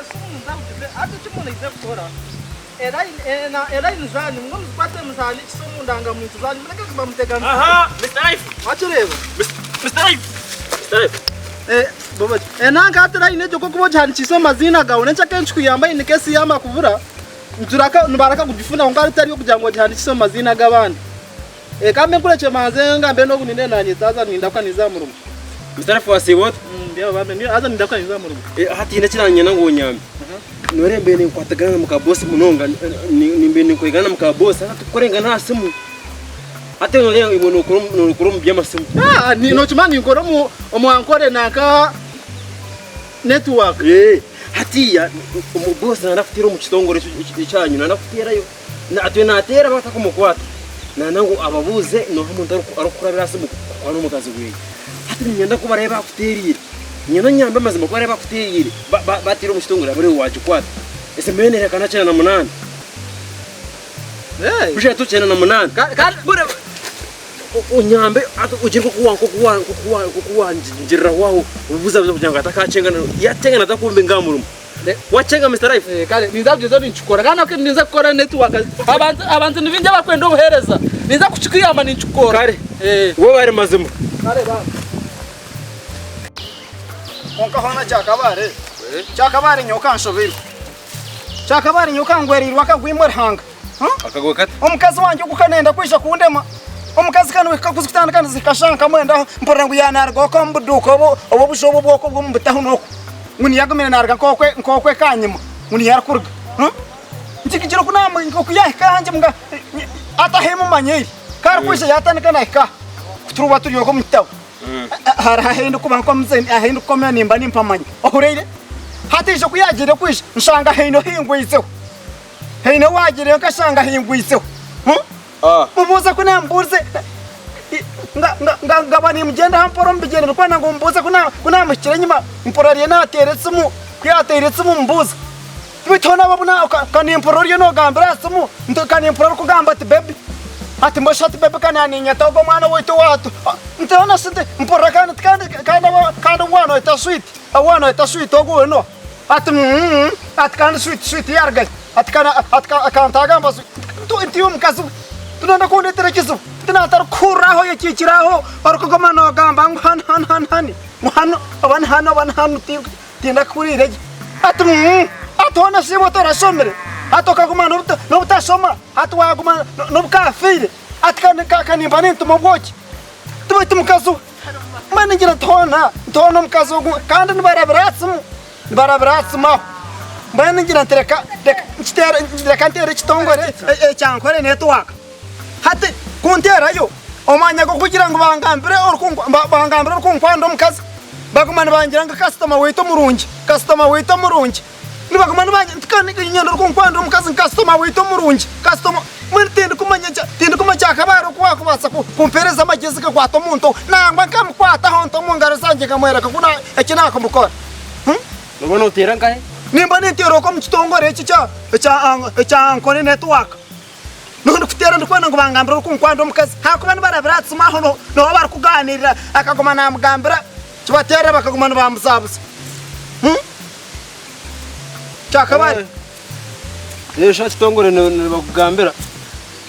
Esimu ninza kugiza hati eki munaize kukora elayini zanyu mugwe muzikwate muzihandiikise omu ndangamuntu zanyu mureke kuguma muteganisa. Aha Mister Life. Wakireeba? Mister Life. Mister Life. Enanka hati layini egyo ku orikuba ogihandikiise omu maziina gaawe n'enki ekikuyamba in case yaamara kubura nibareka kugifuna kwonka hatari okugira ngu ogihandiikise omu maziina g'abandi. Ka mbe nkurekye mbanze ngambe n'ogu nindeeba nanyeta haza nindahuka ninza aha murimo. Mister Life wasiiba ota? Ndi aho bambe haza nindahuka ninza aha murimo. Hati haine eki nanyenda ngu onyambe. Noreeba mbaire ninkwatagana na muka boss munonga, mbaire ninkoragana na muka boss haza tukukorengana aha simu. Hati noreeba iwe nokora omu by'amasimu. Nokimanya ninkora omu Ankole nanka network. Hatiiya boss nayenda kuteera omu kitongore ekyanyu, nayenda kuteerayo. Atyo naateera batakumukwata, nayenda ngu ababuuze nooha omuntu arikukurabira aha simu kukwana omukazi weye. Hati niinyenda ku baraabe bakuteereire, niinyenda onyambe amazima ku baraabe bakuteereire, bateera omu kitongore abe ariiwe waagikwata. Esimu ye neerekana 98. Bishatu 98. Onyambe ogire nk'oku wangiriraho aho obubuzabuza kugira ngu atakaakyenga, yaakyenga naaza kumbinga aha murimo. Wakyenga Mister Life. Eh, kare ninza kugyezaho ninkikora kandi nabwo ninza kukora network abantu abantu ni baingi abakwenda obuhereza ninza kukikuyamba ninkikora Kare. Eh. Webare mazima. Kare bambi. Kwonka hoona Kyakabaare, Kyakabaare nyowe kanshobeirwe. Kyakabaare nyowe kangwereirwe akagwa imwe Ruhanga. Akagwa kata? Omukazi wangye ogu ka nayenda kwija kundema. Omukazi ka niwe kuzikutandika nizikashanga nkamwendaho mpurira ngu yaanaruga okwo omu buduuka obu obu obuju obu obw'okwo obw'omu butawuni okwo. Ngu niyo agumire naaruga nk'okwe nk'okwe ekanyima ngu niyo arikuruga. Nkigira oku naamu oku yaahika ahangye nga hati ahu mumanyire. Ku arikwija yaatandika naahika aha ku turikuba turi okwo omu kitabo. Hariho ahu ndikuba nk'omuze ahu ndikukomera nimba nimpamanya. Ohuriire? Hati ija ku yaagiire kwija nshanga haine ohingwizeho. Haine owaagiireyo nkashanga ahingwizeho. Mubuuze ku naamubuurize nkaba nimugyendaho mpora omu bigyere ndikwenda ngu mubuuze ku naamuhikire enyima mpurira ariyo naateera esimu, ku yaateire esimu mubuuze. Beitu hoona obu ka nimpurira oriyo noogambira aha simu, ka nimpurira orikugamba ati bebi, ati mbwenu shi ati bebi ka naaniinyeta ogwo omwana waitu owaatu. Nti hoona shi mpurira kandi kandi ogu waanoyeta switi, ou waanoyeta switi ogu we n'oha? Ati mm ati kandi sweet sweet yarugahi ati kana ati kantagamba nti iwe mukazi we tinonda kundetera ekizibu tinatarikuhurira aho oyekiikire aho orikuguma nogamba ngu hanu hanu hanu hanu ngu hanu oba ni hanu oba ni hanu tindakuhuriire gye ati mm ati hoona shi iwe torashomire ati okaguma n'obutashoma ati waguma n'obukafiire ati kanimba nintuma obwoki Tibaitu mukazi we. Mbwenu ningira nti hoona, nti hoona omukazi ogu kandi nibarabira aha simu, nibarabira aha simu aho. Mbwenu ningira nti reka, reka nkiteere, reka nteere ekitongore ekya Nkore Network. Hati ku nteerayo, omwanya gw'okugira ngu bangambire bangambire orikunkwanira omukazi, baguma nibangira ngu kasitoma waitu omurungi, kasitoma waitu omurungi. Nibaguma nibangira nti kandi niinyenda orikunkwanira omukazi ngu kasitoma waitu omurungi, kasitoma mbwenu tindikumanya tindikumanya kyakabaare oku waakubaasa kumpeereza amagyezi gakwata omuntu ogwo. Nangwa nkamukwataho nta omu ngaro zangye nkamworeka ku eki naakumukora. Nooba nooteera nkahe? Nimba ninteera okwo omu kitongore eki ekya Ankole Network. Niho ndikuteera ndikwenda ngu bangambire orikunkwanira omukazi ahakuba nibarabira aha simu aho niho barikugaaniirira akaguma naamugambira kibateerera bakaguma nibamubuzabuza. Kyakabare. Reero shi kitongore nibakugambira.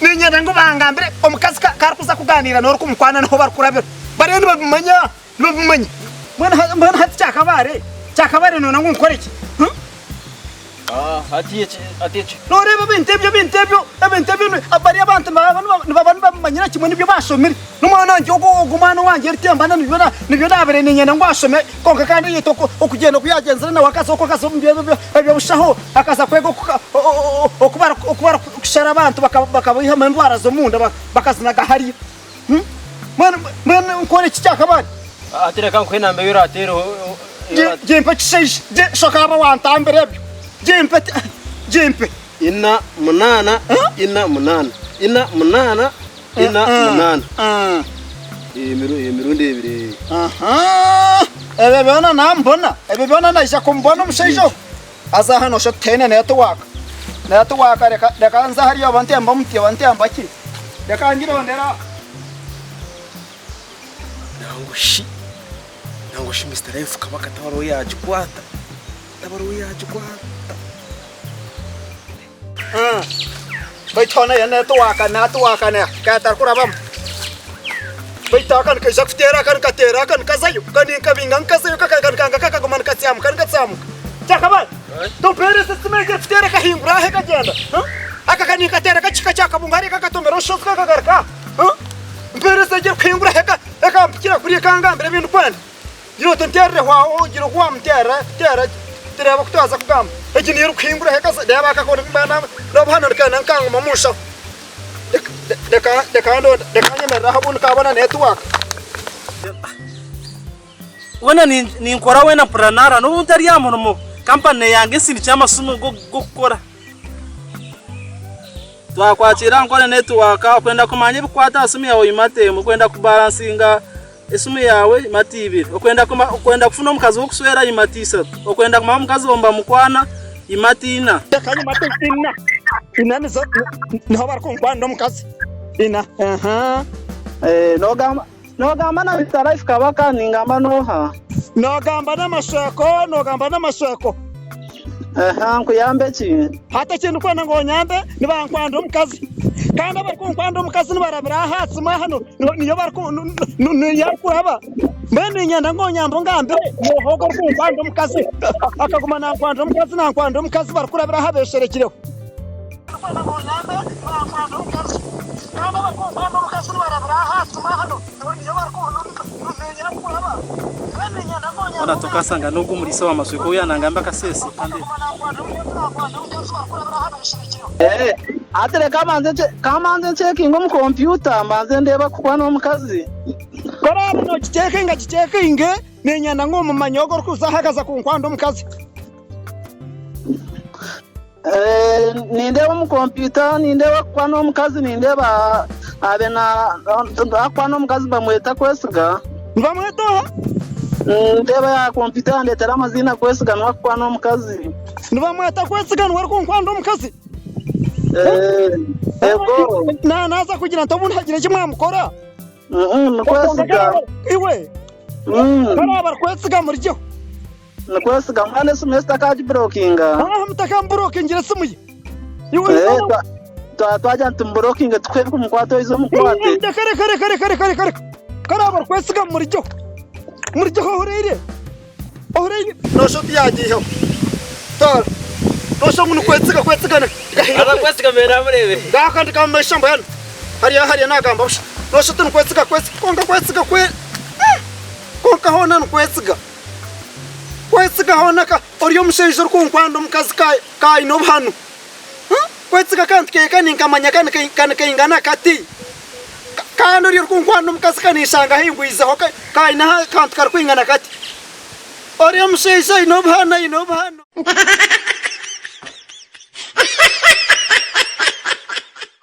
Niinyenda ngu bangambire omukazi ku arikuza kugaaniira n'orikumukwana niho barikurabira. Bariyo nibabimanya, nibabimanya. Mbwenu hati kyakabare, kyakabare noona ngu nkore ki? Nooreeba ebintu ebyo, ebintu ebyo, ebintu ebyo bari abantu nibaba nibabimanyira kimwe nibyo baashomire. N'omwana wangye ogwo, ogwo mwana owangye Rutembana nibyo nibyo naabaire niinyenda ngu ashome kwonka kandi yaita okugyenda oku yaagyenzire nawe akaza okwo akaza omu by'obushaho akaza kwega oku barikushara abantu bakabaihamu endwara z'omunda bakazinaga hariya. Mbwenu nkore ki kyakabaare? Hati reka nkuhe enamba ei oraateereho. Gimpe kishaija, shoka waaba wantambira ebyo, gimpe, gimpe. Ina munaana, ina munaana, ina munaana. Ina munaana. Emirundi ebiri. Ebyo byona naamubona, ebyo byona naija kumubona omushaija ogu. Haza hanu noshusha oti tihaine netiwaaka. Netiwaaka reka reka nze hariya oba ntembe omuti oba ntemba ki. Reka ngirondere aho. Nangwa shi, nangwa shi Mister Life kaba akataba ariwe yaagikwata. Ataba ariwe yaagikwata. Baitu hoona yo netuwaaka natuwaaka katarikurabamu baitu aka nikaija kuteera aka nikateera aka nikazayo kaninkabiinga nkazayo kakanga kakaguma nikatsyamuka nikatsyamuka kyakabaye tompeereza esimu egi erikuteera ekahingura aha ekagyenda aka kaninkateera kakihika kyakabunga hariya kakatomera orushozi kakagaruka aha mpeereza egi erikuhingura aha ekampikira kuriya ekangambira ebi ndikwenda. Gira oti nteerere hwaho ogira oku wamuteerera teera tureebe oku twaza kugamba. Egi niyo erikuhinguraho ekaza reeba akakoni nobu hanu nikenda nkanguma omu nshaho. Reka reka ndonde reka nyemerere aha obundi nkabona netiwaaka. Weena ninkora weena mpurira naara n'obu ntari aha murimo kampani neeyanga ensindikire amasimu g'okukora. Twakwakira Ankole netiwaaka okwenda kumanya ebikukwata aha simu yaawe yimata emwe, okwenda kubaransinga Esimu yaawe imata ibiri. Okwenda kuma okwenda kufuna omukazi w'okuswera imata isatu. Okwenda kumanya omukazi ou nibamukwana imata ina. Reka nyimate ina. Ina nizo niho barikunkwanira omukazi. Ina. Aha. Eh, nogamba nogamba na Mister Life Kabaka ningamba n'oha? Nogamba n'amashweko, nogamba n'amashweko. Aha, nkuyambe ki? Hati eki ndikwenda ngu onyambe, nibankwandira omukazi. Kandi abarikunkwandira omukazi nibarabira aha simu aha niyo barikuraba. Mbwenu niinyenda ngu onyambe ongambire nooha ogwo orikunkwandira omukazi, akaguma nankwandira omukazi nankwandira omukazi barikurabira aha beesherekireho. Hoona tokasanga n'ogwo omuriisa wa masweka ou yaanangamba akasheeshe kandi. Hati reka mbanze ncekinge omu kompyuta mbanze ndeebe akukwana omukazi. Ku oraabe nookikyekinga kikyekinge, niinyenda ngu omumanye ogwo orikuza aha akaza kunkwanda omukazi. Nindeeba omu kompyuta nindeeba akukwana omukazi nindeeba abe na akukwana omukazi bamweta Kwesiga. Nibamweta oha? Ndeeba aha kompyuta yandeetera amaziina Kwesiga niwe akukwana omukazi. Nibamweta Kwesiga niwe arikunkwanda omukazi? Ego. Naaza kugira nti obundi hagira eki mwamukora. Nikwesiga. Iwe? Bariya barikwesiga murigyeho. Nikwesiga mbwenu esimu ye sitakagiburokinga. Aha mutakamuburokingira esimu ye. Iwe Eh, twa- twa- twagira nti tumuburokinge tukuhe ebikumukwata oize omukwate. Reka reka reka reka reka reka reka. Kariya barikwesiga murigyeho. Murigyeho ohureire. Ohureire. Nosha oti yagiiheho. Toora. Nosha ngu nikwesiga kwesigana. Abakwesiga mbere namureebire. Ngaha ndi kamumaisha mbwenu. Hariya hariya nagamba busha. Nosha oti nikwesiga kwesiga kwonka kwesiga kwe. Kwonka hoona nikwesiga. Kwesiga hoona ka ori omushaija orikunkwanda omukazi ka ka aine obuhanu. Kwesiga ka nti ka ninkamanya ka ka nikaingana kati. Kandi ori orikunkwanda omukazi ka ninshanga ahingwizeho ka ka aine akantu karikwingana kati. Ori omushaija aine obuhanu aine obuhanu.